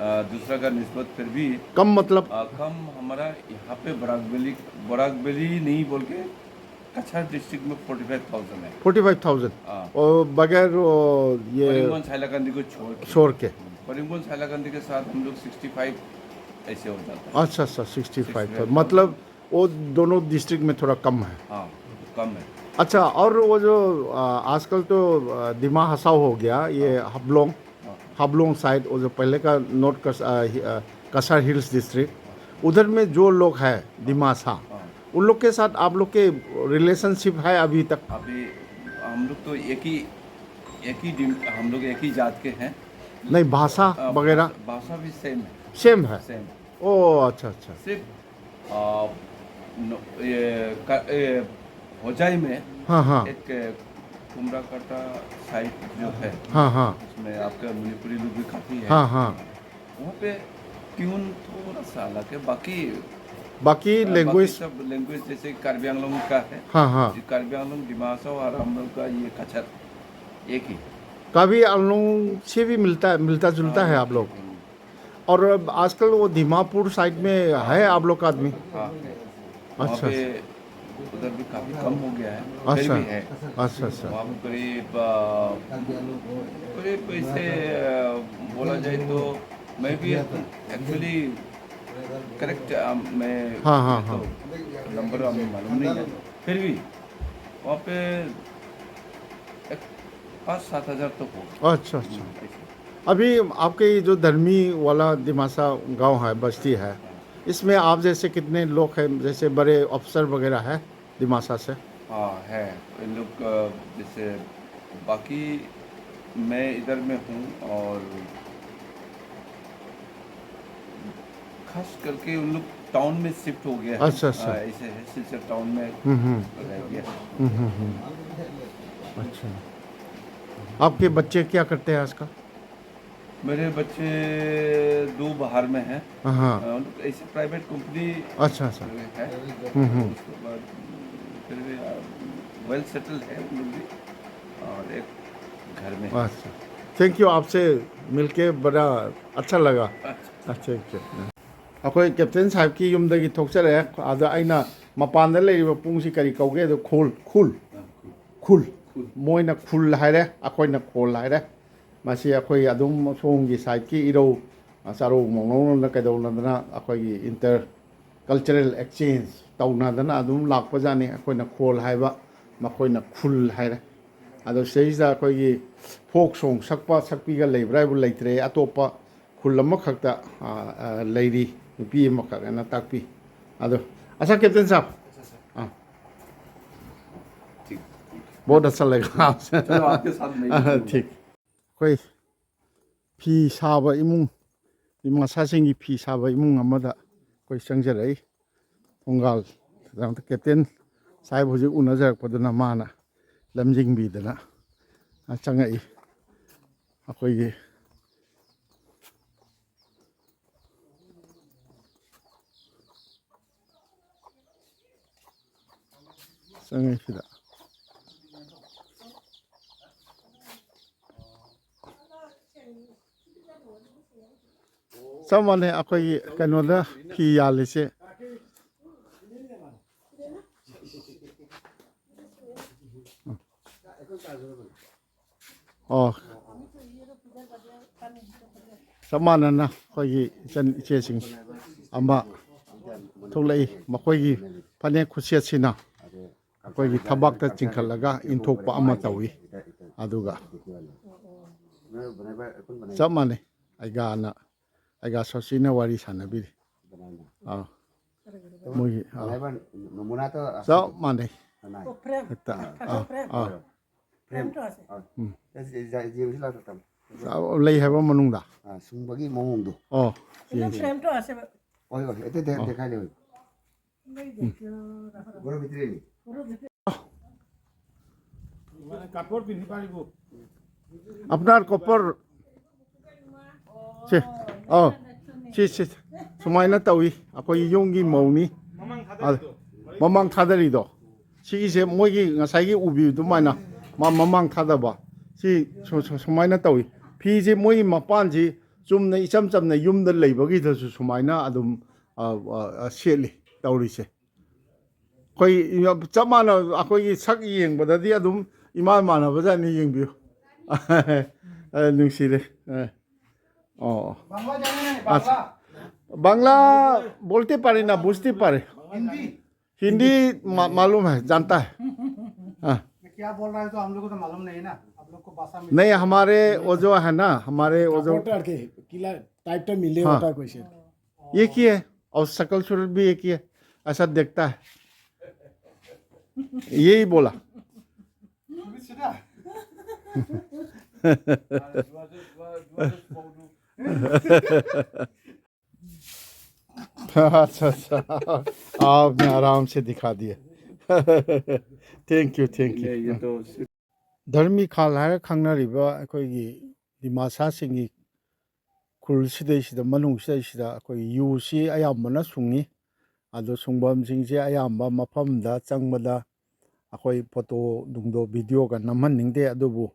आ, दूसरा का निस्बत, फिर भी कम मतलब? आ, कम हमारा यहाँ पे बराक वैली, बराक वैली नहीं बोल के कछार डिस्ट्रिक्ट में फ़ोर्टी फ़ाइव थाउजेंड है। Forty five thousand? हाँ। और बगैर, वो, ये करीमगंज हाइलाकंदी को छोड़ के। छोड़ के। करीमगंज हाइलाकंदी के साथ हम लोग सिक्सटी फ़ाइव ऐसे हो जाता है। अच्छा अच्छा, सिक्सटी फाइव सिक्सटी था, फाइव। मतलब वो दोनों डिस्ट्रिक्ट में थोड़ा कम है। हाँ, कम है। अच्छा, और वो जो आ, आजकल तो आ, दिमा हासाओ हो गया, ये हबलोंग, हाँ। हबलोंग साइड, वो जो पहले का नॉर्थ कस, आ, हि- आ, कसार हिल्स डिस्ट्रिक्ट, उधर में जो लोग हैं दिमासा, हाँ। उन लोग के साथ आप लोग के रिलेशनशिप है अभी तक? अभी हम लोग तो एक ही एक ही डिम- हम लोग एक ही जात के हैं। नहीं, भाषा अ, वगैरह भाषा, भाषा भी सेम है। सेम है। सेम। ओ अच्छा अच्छा। सिर्फ आ, न, ये, क, ये होजाई में हाँ हाँ एक कुमराकाटा साइड जो है, हाँ हाँ उसमें आपका मणिपुरी लोग भी काफ़ी है। हाँ हाँ। वहाँ पे ट्यून थोड़ा सा अलग है, बाकी बाकी बाकी लैंग्वेज सब लैंग्वेज जैसे कार्बी आंगलोंग का है, हाँ हाँ। ये कार्बी आंगलोंग, दिमासा और हम लोग का ये कछर एक ही। कार्बी आंगलोंग से भी मिलता मिलता जुलता है आप लोग? और आजकल वो दिमापुर साइड में है आप लोग का आदमी? हाँ, अच्छा वहाँ पे उधर भी काफ़ी कम हो गया है, फिर अच्छा भी है। अच्छा अच्छा। वहाँ पे करीब आ, करीब इसे आ, बोला जाए तो मैं भी एक्चुअली करेक्ट मैं हाँ, हाँ, तो नंबर हमें मालूम नहीं है, फिर भी वहाँ पे एक पाँच सात हज़ार तो होगा। अच्छा अच्छा। अभी आपके ये जो धर्मी वाला दिमासा गांव है, बस्ती है, इसमें आप जैसे कितने लोग हैं, जैसे बड़े अफसर वगैरह है दिमासा से? हाँ है, इन लोग अ, जैसे बाकी मैं इधर में हूँ और खास करके उन लोग टाउन में शिफ्ट हो गया है। अच्छा, अच्छा। हाँ, ऐसे है, सिलचर टाउन में हम्म हम्म रह गया। हम्म हम्म हम्म। अच्छा, आपके बच्चे क्या करते हैं आजकल? मेरे बच्चे दो बाहर में हैं। हाँ। अ, उन लोग ऐसे प्राइवेट कंपनी अच्छा अच्छा। है। हम्म हम्म। उसके बाद फिर भी वेल सेटल्ड है उन लोग भी, और एक घर में। अच्छा, थैंक यू, आपसे मिलके बड़ा अच्छा लगा। अच्छा, अच्छा। ꯑꯩꯈꯣꯏ ꯀꯦꯞꯇꯦꯟ ꯁꯥꯍꯦꯕꯀꯤ ꯌꯨꯝꯗꯒꯤ ꯊꯣꯛꯆꯔꯛꯑꯦ꯫ ꯑꯗ ꯑꯩꯅ ꯃꯄꯥꯟꯗ ꯂꯩꯔꯤꯕ ꯄꯨꯡꯁꯤ ꯀꯔꯤ ꯀꯧꯒꯦ? ꯑꯗꯣ ꯈꯨꯜ, ꯈꯨꯜ, ꯈꯨꯜ꯫ ꯃꯣꯏꯅ ꯈꯨꯜ ꯍꯥꯏꯔꯦ, ꯑꯩꯈꯣꯏꯅ ꯈꯣꯜ ꯍꯥꯏꯔꯦ꯫ ꯃꯁꯤ ꯑꯩꯈꯣꯏ ꯑꯗꯨꯝ ꯁꯣꯝꯒꯤ ꯁꯥꯏꯠꯀꯤ ꯏꯔꯧ ꯆꯥꯔꯧ ꯃꯧꯅꯧꯅ ꯀꯩꯗꯧꯅꯗꯅ ꯑꯩꯈꯣꯏꯒꯤ ꯏꯟꯇꯔ ꯀꯜꯆꯔꯦꯜ ꯑꯦꯛꯁꯆꯦꯟꯖ ꯇꯧꯅꯗꯅ ꯑꯗꯨꯝ ꯂꯥꯛꯄꯖꯥꯠꯅꯤ꯫ ꯑꯩꯈꯣꯏꯅ ꯈꯣꯜ ꯍꯥꯏꯕ, ꯃꯈꯣꯏꯅ ꯈꯨꯜ ꯍꯥꯏꯔꯦ꯫ ꯑꯗꯣ ꯁꯤꯗꯩꯁꯤꯗ ꯑꯩꯈꯣꯏꯒꯤ ꯐꯣꯛ ꯁꯣꯡ ꯁꯛꯄ ꯁꯛꯄꯤꯒ ꯂꯩꯕ꯭ꯔꯥ ꯍꯥꯏꯕꯨ ꯂꯩꯇ꯭ꯔꯦ꯫ ꯑꯇꯣꯞꯄ ꯈꯨꯜ ꯑꯃꯈꯛꯇ, ꯑ, ꯑ, ꯂꯩꯔꯤ, ꯅꯨꯄꯤ ꯑꯃꯈꯛ ꯍꯥꯏꯅ ꯇꯥꯛꯄꯤ꯫ ꯑꯗꯣ ꯑꯁꯥ ꯀꯦꯞꯇꯦꯟ ꯁꯥꯕ, ꯑꯥ, ꯕꯣꯠ ꯑꯁꯥ ꯂꯩꯒ꯫ ꯆꯂꯣ, ꯑꯥꯞꯀꯦ ꯁꯥꯊ ꯅꯍꯤ ꯀꯔꯨꯡꯒꯥ꯫ ꯊꯤꯛ꯫ ꯑꯩꯈꯣꯏ ꯐꯤ ꯁꯥꯕ ꯏꯃꯨꯡ, ꯗꯤꯃꯥꯁꯥꯁꯤꯡꯒꯤ ꯐꯤ ꯁꯥꯕ ꯏꯃꯨꯡ ꯑꯃꯗ ꯑꯩꯈꯣꯏ ꯆꯪꯖꯔꯛꯏ꯫ ꯊꯣꯡꯒꯥꯜ ꯀꯦꯞꯇꯦꯟ ꯁꯥꯍꯦꯕ ꯍꯧꯖꯤꯛ ꯎꯅꯖꯔꯛꯄꯗꯨꯅ ꯃꯥꯅ ꯂꯝꯖꯤꯡꯕꯤꯗꯅ ꯆꯪꯉꯛꯏ꯫ ꯑꯩꯈꯣꯏꯒꯤ ꯆꯪꯉꯛꯏ ꯁꯤꯗ꯫ ꯆꯞ ꯃꯥꯟꯅꯩ ꯑꯩꯈꯣꯏꯒꯤ ꯀꯩꯅꯣꯗ ꯐꯤ ꯌꯥꯜꯂꯤꯁꯦ꯫ ꯑꯣ꯫ ꯆꯞ ꯃꯥꯟꯅꯅ ꯑꯩꯈꯣꯏꯒꯤ ꯏꯆꯟ ꯏꯆꯦꯁꯤꯡ ꯑꯃ ꯊꯣꯛꯂꯛꯏ꯫ ꯃꯈꯣꯏꯒꯤ ꯐꯅꯦꯛ ꯈꯨꯠꯁꯦꯠꯁꯤꯅ ꯑꯩꯈꯣꯏꯒꯤ ꯊꯕꯥꯛꯇ ꯆꯤꯡꯈꯠꯂꯒ ꯏꯟꯊꯣꯛꯄ ꯑꯃ ꯇꯧꯏ꯫ ꯑꯗꯨꯒ ꯆꯞ ꯃꯥꯟꯅꯩ꯫ ꯑꯩꯒꯥꯅ, ꯑꯩꯒꯥ ꯁꯣꯁꯤꯅ ꯋꯥꯔꯤ ꯁꯥꯟꯅꯕꯤꯔꯤ꯫ ꯑꯥ꯫ ꯃꯣꯏꯒꯤ, ꯑꯥ꯫ ꯆꯞ ꯃꯥꯟꯅꯩ꯫ ꯍꯦꯛꯇ꯫ ꯑꯥ, ꯑꯥ꯫ ꯎꯝ꯫ ꯂꯩ ꯍꯥꯏꯕ ꯃꯅꯨꯡꯗ? ꯑꯥ, ꯁꯨꯡꯕꯒꯤ ꯃꯑꯣꯡꯗꯣ꯫ ꯑꯣ, ꯌꯦꯡꯁꯤ꯫ ꯍꯣꯏ, ꯍꯣꯏ, ꯑꯇꯩ, ꯑꯇꯩ, ꯑꯣ꯫ ꯑꯇꯩ ꯈꯥꯏ ꯂꯩ꯫ ꯎꯝ꯫ ꯀꯥꯄꯣꯔ ꯄꯤꯅꯤ ꯄꯥꯔꯤꯕꯨ꯫ আপোনাৰ ꯀꯣꯄꯔ ꯁꯦ, ꯑꯥ, ꯁꯤ, ꯁꯤ, ꯁꯨꯃꯥꯏꯅ ꯇꯧꯏ꯫ ꯑꯩꯈꯣꯏ ꯌꯨꯝꯒꯤ ꯃꯧꯅꯤ꯫ ꯃꯃꯥꯡ ꯑ, ꯊꯥꯗꯔꯤꯗꯣ꯫ ꯃꯃꯥꯡ ꯊꯥꯗꯔꯤꯗꯣ꯫ ꯁꯤꯒꯤꯁꯦ ꯃꯣꯏꯒꯤ ꯉꯁꯥꯏꯒꯤ ꯎꯕꯤ ꯑꯗꯨꯃꯥꯏꯅ ꯃꯥ ꯃꯃꯥꯡ ꯊꯥꯗꯕ꯫ ꯁꯤ ꯁꯨ-, ꯁꯨ-, ꯁꯨꯃꯥꯏꯅ ꯇꯧꯏ꯫ ꯐꯤꯁꯦ ꯃꯣꯏꯒꯤ ꯃꯄꯥꯟꯁꯤ ꯆꯨꯝꯅ ꯏꯆꯝ ꯆꯝꯅ ꯌꯨꯝꯗ ꯂꯩꯕꯒꯤꯗꯁꯨ ꯁꯨꯃꯥꯏꯅ ꯑꯗꯨꯝ, ꯑ, ꯑ, ꯑ, ꯁꯦꯠꯂꯤ ꯇꯧꯔꯤꯁꯦ꯫ ꯑꯩꯈꯣꯏ ꯆꯞ ꯃꯥꯟꯅ ꯑꯩꯈꯣꯏꯒꯤ ꯁꯛ ꯌꯦꯡꯕꯗꯗꯤ ꯑꯗꯨꯝ ꯏꯃꯥꯟ ꯃꯥꯟꯅꯕꯖꯥꯠꯅꯤ, ꯌꯦꯡꯕꯤꯌꯨ꯫ ꯑ, ꯅꯨꯡꯁꯤꯔꯦ꯫ ꯑ, ও। বাংলা জানে না? আচ্ছা। বাংলা? বাংলা বলতে পারি না, বুঝতে পারি। হিন্দি? হিন্দি মা- মালুম হ্যায়, জানতা হ্যায়। হ্যাঁ। मैं क्या बोल रहा है तो हम लोग को तो मालूम नहीं ना। आप लोग को भाषा में नहीं, हमारे वो जो है ना, हमारे वो जो কাপড়টা আর কি কিলা টাইপটা মিলে হ্যাঁ। ওটা কইছে। ये क्या है? और शकल सूरत भी एक ही है, ऐसा देखता है, यही बोला। সেটা? अच्छा, अच्छा, आपने आराम से दिखा दिया। Thank you, thank you. ꯙꯔꯃꯤ ꯈꯥꯜ ꯍꯥꯏꯔ ꯈꯪꯅꯔꯤꯕ ꯑꯩꯈꯣꯏꯒꯤ ꯗꯤꯃꯥꯁꯥꯁꯤꯡꯒꯤ ꯈꯨꯜ ꯁꯤꯗꯩꯁꯤꯗ, ꯃꯅꯨꯡ ꯁꯤꯗꯩꯁꯤꯗ ꯑꯩꯈꯣꯏ ꯌꯨꯁꯤ ꯑꯌꯥꯝꯕꯅ ꯁꯨꯡꯉꯤ꯫ ꯑꯗꯣ ꯁꯨꯡꯐꯝꯁꯤꯡꯁꯦ ꯑꯌꯥꯝꯕ ꯃꯐꯝꯗ ꯆꯪꯕꯗ ꯑꯩꯈꯣꯏ ꯐꯣꯇꯣ ꯅꯨꯡꯗꯣ ꯚꯤꯗꯤꯑꯣꯒ ꯅꯝꯍꯟꯅꯤꯡꯗꯦ, ꯑꯗꯨꯕꯨ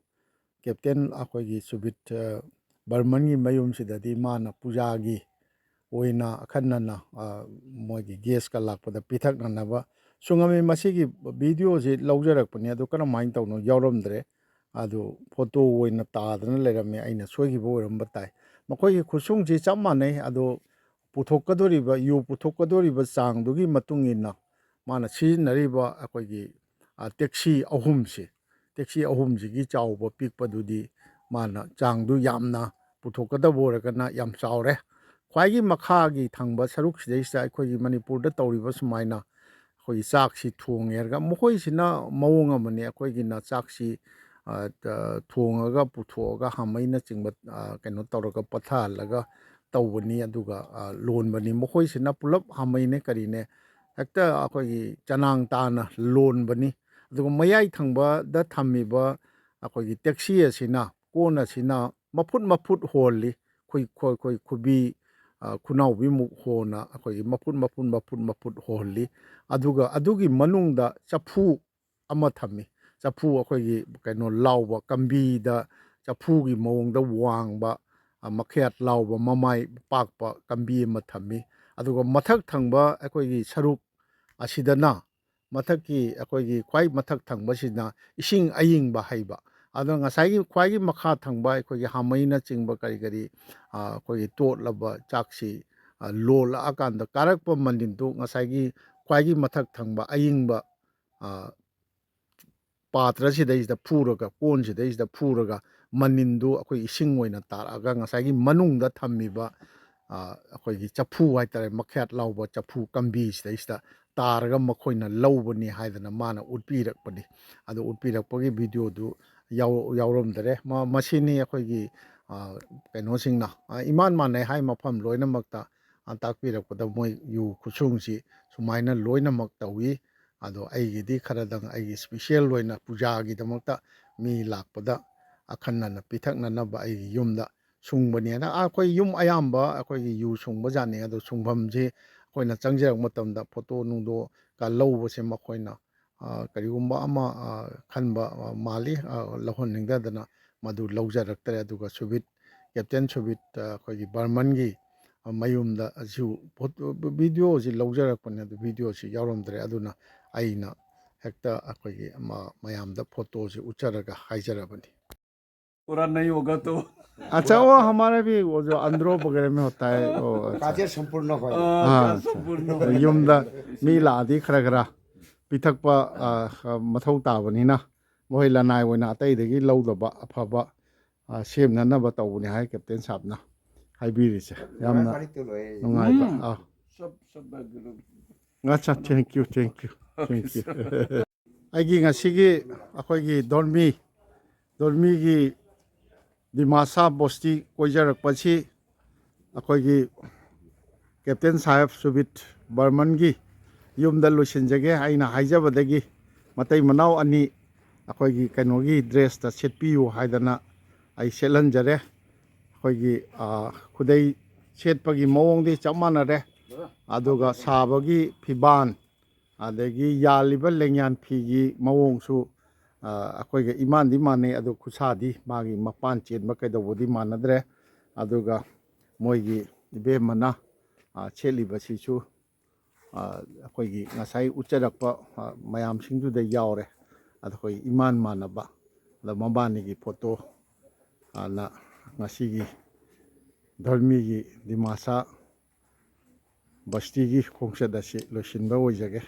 ꯀꯦꯞꯇꯦꯟ ꯑꯩꯈꯣꯏꯒꯤ ꯁꯨꯕꯤꯠ, ꯑ, ꯕꯔꯃꯟꯒꯤ ꯃꯌꯨꯝꯁꯤꯗꯗꯤ ꯃꯥꯅ ꯄꯨꯖꯥꯒꯤ ꯑꯣꯏꯅ ꯑꯈꯟꯅꯅ, ꯑ, ꯃꯣꯏꯒꯤ ꯒꯦꯁꯀ ꯂꯥꯛꯄꯗ ꯄꯤꯊꯛꯅꯅꯕ ꯁꯨꯡꯉꯝꯃꯤ꯫ ꯃꯁꯤꯒꯤ ꯚꯤꯗꯤꯑꯣꯁꯤ ꯂꯧꯖꯔꯛꯄꯅꯤ, ꯑꯗꯨ ꯀꯔꯝꯍꯥꯏꯅ ꯇꯧꯅꯣ ꯌꯥꯎꯔꯝꯗ꯭ꯔꯦ꯫ ꯑꯗꯨ ꯐꯣꯇꯣ ꯑꯣꯏꯅ ꯇꯥꯗꯅ ꯂꯩꯔꯝꯃꯦ, ꯑꯩꯅ ꯁꯣꯏꯈꯤꯕ ꯑꯣꯏꯔꯝꯕ ꯇꯥꯏ꯫ ꯃꯈꯣꯏꯒꯤ ꯈꯨꯠꯁꯨꯡꯁꯤ ꯆꯞ ꯃꯥꯟꯅꯩ, ꯑꯗꯣ ꯄꯨꯊꯣꯛꯀꯗꯧꯔꯤꯕ, ꯌꯨ ꯄꯨꯊꯣꯛꯀꯗꯧꯔꯤꯕ ꯆꯥꯡꯗꯨꯒꯤ ꯃꯇꯨꯡ ꯏꯟꯅ ꯃꯥꯅ ꯁꯤꯖꯤꯟꯅꯔꯤꯕ ꯑꯩꯈꯣꯏꯒꯤ, ꯑ, ꯇꯦꯛꯁꯤ ꯑꯍꯨꯝꯁꯤ, ꯇꯦꯛꯁꯤ ꯑꯍꯨꯝꯁꯤꯒꯤ ꯆꯥꯎꯕ ꯄꯤꯛꯄꯗꯨꯗꯤ ꯃꯥꯅ ꯆꯥꯡꯗꯨ ꯌꯥꯝꯅ ꯄꯨꯊꯣꯛꯀꯗꯕ ꯑꯣꯏꯔꯒꯅ ꯌꯥꯝ ꯆꯥꯎꯔꯦ꯫ ꯈ꯭ꯋꯥꯏꯒꯤ ꯃꯈꯥꯒꯤ ꯊꯪꯕ ꯁꯔꯨꯛꯁꯤꯗꯩꯁꯤꯗ ꯑꯩꯈꯣꯏꯒꯤ ꯃꯅꯤꯄꯨꯔꯗ ꯇꯧꯔꯤꯕ ꯁꯨꯃꯥꯏꯅ ꯑꯩꯈꯣꯏꯒꯤ ꯆꯥꯛꯁꯤ ꯊꯣꯡꯉꯦ ꯍꯥꯏꯔꯒ, ꯃꯈꯣꯏꯁꯤꯅ ꯃꯑꯣꯡ ꯑꯃꯅꯤ꯫ ꯑꯩꯈꯣꯏꯒꯤꯅ ꯆꯥꯛꯁꯤ, ꯑ, ꯊꯣꯡꯉꯒ ꯄꯨꯊꯣꯛꯑꯒ ꯍꯥꯃꯩꯅꯆꯤꯡꯕ, ꯑ, ꯀꯩꯅꯣ ꯇꯧꯔꯒ ꯄꯠꯊꯍꯜꯂꯒ ꯇꯧꯕꯅꯤ, ꯑꯗꯨꯒ, ꯑ, ꯂꯣꯟꯕꯅꯤ꯫ ꯃꯈꯣꯏꯁꯤꯅ ꯄꯨꯂꯞ ꯍꯥꯃꯩꯅꯦ ꯀꯔꯤꯅꯦ ꯍꯦꯛꯇ ꯑꯩꯈꯣꯏꯒꯤ ꯆꯅꯥꯡ ꯇꯥꯅ ꯂꯣꯟꯕꯅꯤ꯫ ꯑꯗꯨꯒ ꯃꯌꯥꯏ ꯊꯪꯕꯗ ꯊꯝꯃꯤꯕ ꯑꯩꯈꯣꯏꯒꯤ ꯇꯦꯛꯁꯤ ꯑꯁꯤꯅ, ꯀꯣꯟ ꯑꯁꯤꯅ ꯃꯐꯨꯠ ꯃꯐꯨꯠ ꯍꯣꯜꯂꯤ꯫ ꯑꯩꯈꯣꯏ, ꯑꯩꯈꯣꯏ, ꯑꯩꯈꯣꯏ ꯈꯨꯕꯤ, ꯑ, ꯈꯨꯅꯥꯎꯕꯤꯃꯨꯛ ꯍꯣꯅ ꯑꯩꯈꯣꯏꯒꯤ ꯃꯐꯨꯠ ꯃꯐꯨꯠ ꯃꯐꯨꯠ ꯃꯐꯨꯠ ꯍꯣꯜꯂꯤ꯫ ꯑꯗꯨꯒ ꯑꯗꯨꯒꯤ ꯃꯅꯨꯡꯗ ꯆꯐꯨ ꯑꯃ ꯊꯝꯃꯤ꯫ ꯆꯐꯨ ꯑꯩꯈꯣꯏꯒꯤ ꯀꯩꯅꯣ ꯂꯥꯎꯕ, ꯀꯝꯕꯤꯗ ꯆꯐꯨꯒꯤ ꯃꯑꯣꯡꯗ ꯋꯥꯡꯕ, ꯑ, ꯃꯈꯌꯥꯠ ꯂꯥꯎꯕ, ꯃꯃꯥꯏ ꯄꯥꯛꯄ ꯀꯝꯕꯤ ꯑꯃ ꯊꯝꯃꯤ꯫ ꯑꯗꯨꯒ ꯃꯊꯛ ꯊꯪꯕ ꯑꯩꯈꯣꯏꯒꯤ ꯁꯔꯨꯛ ꯑꯁꯤꯗꯅ, ꯃꯊꯛꯀꯤ ꯑꯩꯈꯣꯏꯒꯤ ꯈ꯭ꯋꯥꯏ ꯃꯊꯛ ꯊꯪꯕꯁꯤꯅ ꯏꯁꯤꯡ ꯑꯏꯪꯕ ꯍꯩꯕ, ꯑꯗꯣ ꯉꯁꯥꯏꯒꯤ ꯈ꯭ꯋꯥꯏꯒꯤ ꯃꯈꯥ ꯊꯪꯕ ꯑꯩꯈꯣꯏꯒꯤ ꯍꯥꯃꯩꯅꯆꯤꯡꯕ ꯀꯔꯤ ꯀꯔꯤ, ꯑ, ꯑꯩꯈꯣꯏꯒꯤ ꯇꯣꯠꯂꯕ ꯆꯥꯛꯁꯤ, ꯑ, ꯂꯣꯜꯂꯛꯑꯀꯥꯟꯗ ꯀꯥꯔꯛꯄ ꯃꯅꯤꯟꯗꯨ ꯉꯁꯥꯏꯒꯤ ꯈ꯭ꯋꯥꯏꯒꯤ ꯃꯊꯛ ꯊꯪꯕ ꯑꯏꯪꯕ, ꯑ, ꯄꯥꯇ꯭ꯔꯁꯤꯗꯩꯁꯤꯗ ꯐꯨꯔꯒ, ꯀꯣꯟꯁꯤꯗꯩꯁꯤꯗ ꯐꯨꯔꯒ, ꯃꯅꯤꯟꯗꯨ ꯑꯩꯈꯣꯏ ꯏꯁꯤꯡ ꯑꯣꯏꯅ ꯇꯥꯔꯛꯑꯒ ꯉꯁꯥꯏꯒꯤ ꯃꯅꯨꯡꯗ ꯊꯝꯃꯤꯕ, ꯑ, ꯑꯩꯈꯣꯏꯒꯤ ꯆꯐꯨ ꯍꯥꯏꯇꯥꯔꯦ, ꯃꯈ꯭ꯌꯥꯠ ꯂꯥꯎꯕ ꯆꯐꯨ ꯀꯝꯕꯤꯁꯤꯗꯩꯁꯤꯗ ꯇꯥꯔꯒ ꯃꯈꯣꯏꯅ ꯂꯧꯕꯅꯤ ꯍꯥꯏꯗꯅ ꯃꯥꯅ ꯎꯠꯄꯤꯔꯛꯄꯅꯤ꯫ ꯑꯗꯨ ꯎꯠꯄꯤꯔꯛꯄꯒꯤ ꯚꯤꯗꯤꯑꯣꯗꯨ ꯌꯥꯎ-, ꯌꯥꯎꯔꯝꯗꯔꯦ꯫ ꯃ-, ꯃꯁꯤꯅꯤ ꯑꯩꯈꯣꯏꯒꯤ, ꯑ, ꯀꯩꯅꯣꯁꯤꯡꯅ, ꯑ, ꯏꯃꯥꯟ ꯃꯥꯟꯅꯩ ꯍꯥꯏ ꯃꯐꯝ ꯂꯣꯏꯅꯃꯛꯇ, ꯑ, ꯇꯥꯛꯄꯤꯔꯛꯄꯗ ꯃꯣꯏ ꯌꯨ ꯈꯨꯁꯨꯡꯁꯤ ꯁꯨꯃꯥꯏꯅ ꯂꯣꯏꯅꯃꯛ ꯇꯧꯏ꯫ ꯑꯗꯣ ꯑꯩꯒꯤꯗꯤ ꯈꯔꯗꯪ ꯑꯩꯒꯤ ꯏꯁꯄꯤꯁꯦꯜ ꯑꯣꯏꯅ ꯄꯨꯖꯥꯒꯤꯗꯃꯛꯇ ꯃꯤ ꯂꯥꯛꯄꯗ ꯑꯈꯟꯅꯅ ꯄꯤꯊꯛꯅꯅꯕ ꯑꯩꯒꯤ ꯌꯨꯝꯗ ꯁꯨꯡꯕꯅꯦꯅ, ꯑꯩꯈꯣꯏ ꯌꯨꯝ ꯑꯌꯥꯝꯕ ꯑꯩꯈꯣꯏꯒꯤ ꯌꯨ ꯁꯨꯡꯕ ꯖꯥꯠꯅꯤ꯫ ꯑꯗꯣ ꯁꯨꯡꯐꯝꯁꯤ ꯑꯩꯈꯣꯏꯅ ꯆꯪꯖꯔꯛꯄ ꯃꯇꯝꯗ ꯐꯣꯇꯣ ꯅꯨꯡꯗꯣ ꯀ ꯂꯧꯕꯁꯦ ꯃꯈꯣꯏꯅ, ꯑ, ꯀꯔꯤꯒꯨꯝꯕ ꯑꯃ, ꯑ, ꯈꯟꯕ, ꯑ, ꯃꯥꯜꯂꯤ, ꯑ, ꯂꯧꯍꯟꯅꯤꯡꯗꯗꯅ ꯃꯗꯨ ꯂꯧꯖꯔꯛꯇ꯭ꯔꯦ꯫ ꯑꯗꯨꯒ ꯁꯨꯕꯤꯠ, ꯀꯦꯞꯇꯦꯟ ꯁꯨꯕꯤꯠ, ꯑ, ꯑꯩꯈꯣꯏꯒꯤ ꯕꯔꯃꯟꯒꯤ, ꯑ, ꯃꯌꯨꯝꯗ ꯑꯁꯤ ꯐꯣꯇꯣ, ꯚꯤꯗꯤꯑꯣꯁꯤ ꯂꯧꯖꯔꯛꯄꯅꯦ, ꯑꯗꯨ ꯚꯤꯗꯤꯑꯣꯁꯤ ꯌꯥꯎꯔꯝꯗ꯭ꯔꯦ꯫ ꯑꯗꯨꯅ ꯑꯩꯅ ꯍꯦꯛꯇ ꯑꯩꯈꯣꯏꯒꯤ ꯃ-, ꯃꯌꯥꯝꯗ ꯐꯣꯇꯣꯁꯤ ꯎꯠꯆꯔꯒ ꯍꯥꯏꯖꯔꯕꯅꯤ꯫ पूरा नहीं होगा तो। अच्छा, वो हमारा भी वो जो अंदरो वगैरह में होता है, वो, अच्छा। कार्य संपूर्ण हो। हाँ, हाँ, कार्य अच्छा। संपूर्ण हो। ꯌꯨꯝꯗ ꯃꯤ ꯂꯥꯛꯑꯗꯤ ꯈꯔ ꯈꯔ ꯄꯤꯊꯛꯄ, ꯑ, ꯃꯊꯧ ꯇꯥꯕꯅꯤꯅ, ꯃꯈꯣꯏ ꯂꯅꯥꯏ ꯑꯣꯏꯅ ꯑꯇꯩꯗꯒꯤ ꯂꯧꯗꯕ ꯑꯐꯕ, ꯑ, ꯁꯦꯝꯅꯅꯕ ꯇꯧꯕꯅꯤ ꯍꯥꯏ ꯀꯦꯞꯇꯦꯟ ꯁꯥꯕꯅ ꯍꯥꯏꯕꯤꯔꯤꯁꯦ꯫ ꯌꯥꯝꯅ ꯅꯨꯡꯉꯥꯏꯕ꯫ ꯎꯝ꯫ ꯑ꯫ सब, सब बैग लो। अच्छा, thank you, thank you, thank you। ꯑꯩꯒꯤ ꯉꯁꯤꯒꯤ ꯑꯩꯈꯣꯏꯒꯤ ꯗꯣꯔꯃꯤ, ꯗꯣꯔꯃꯤꯒꯤ ꯗꯤꯃꯥꯁꯥ ꯕꯣꯁꯇꯤ ꯀꯣꯏꯖꯔꯛꯄꯁꯤ ꯑꯩꯈꯣꯏꯒꯤ ꯀꯦꯞꯇꯦꯟ ꯁꯥꯍꯦꯕ ꯁꯨꯕꯤꯠ ꯕꯔꯃꯟꯒꯤ ꯌꯨꯝꯗ ꯂꯣꯏꯁꯤꯟꯖꯒꯦ꯫ ꯑꯩꯅ ꯍꯥꯏꯖꯕꯗꯒꯤ ꯃꯇꯩ ꯃꯅꯥꯎ ꯑꯅꯤ ꯑꯩꯈꯣꯏꯒꯤ ꯀꯩꯅꯣꯒꯤ ꯗ꯭ꯔꯦꯁꯇ ꯁꯦꯠꯄꯤꯌꯨ ꯍꯥꯏꯗꯅ ꯑꯩ ꯁꯦꯠꯍꯟꯖꯔꯦ꯫ ꯑꯩꯈꯣꯏꯒꯤ, ꯑ, ꯈꯨꯗꯩ ꯁꯦꯠꯄꯒꯤ ꯃꯑꯣꯡꯗꯤ ꯆꯞ ꯃꯥꯟꯅꯔꯦ, ꯑꯗꯨꯒ ꯁꯥꯕꯒꯤ ꯐꯤꯕꯥꯟ, ꯑꯗꯒꯤ ꯌꯥꯜꯂꯤꯕ ꯂꯦꯡꯌꯥꯟ ꯐꯤꯒꯤ ꯃꯑꯣꯡꯁꯨ, ꯑ, ꯑꯩꯈꯣꯏꯒ ꯏꯃꯥꯟꯗꯤ ꯃꯥꯟꯅꯩ, ꯑꯗꯨ ꯈꯨꯠꯁꯥꯗꯤ ꯃꯥꯒꯤ ꯃꯄꯥꯟ ꯆꯦꯟꯕ ꯀꯩꯗꯧꯕꯗꯤ ꯃꯥꯟꯅꯗ꯭ꯔꯦ꯫ ꯑꯗꯨꯒ ꯃꯣꯏꯒꯤ ꯏꯕꯦꯝꯃꯅ, ꯑ, ꯁꯦꯠꯂꯤꯕꯁꯤꯁꯨ, ꯑ, ꯑꯩꯈꯣꯏꯒꯤ ꯉꯁꯥꯏ ꯎꯠꯆꯔꯛꯄ, ꯑ, ꯃꯌꯥꯝꯁꯤꯡꯗꯨꯗ ꯌꯥꯎꯔꯦ꯫ ꯑꯗꯣ ꯑꯩꯈꯣꯏ ꯏꯃꯥꯟ ꯃꯥꯟꯅꯕ, ꯑꯗ ꯃꯕꯥꯅꯤꯒꯤ ꯐꯣꯇꯣ ꯍꯥꯟꯅ ꯉꯁꯤꯒꯤ ꯙꯔꯃꯤꯒꯤ ꯗꯤꯃꯥꯁꯥ ꯕꯁꯇꯤꯒꯤ ꯈꯣꯡꯆꯠ ꯑꯁꯤ ꯂꯣꯏꯁꯤꯟꯕ ꯑꯣꯏꯖꯒꯦ꯫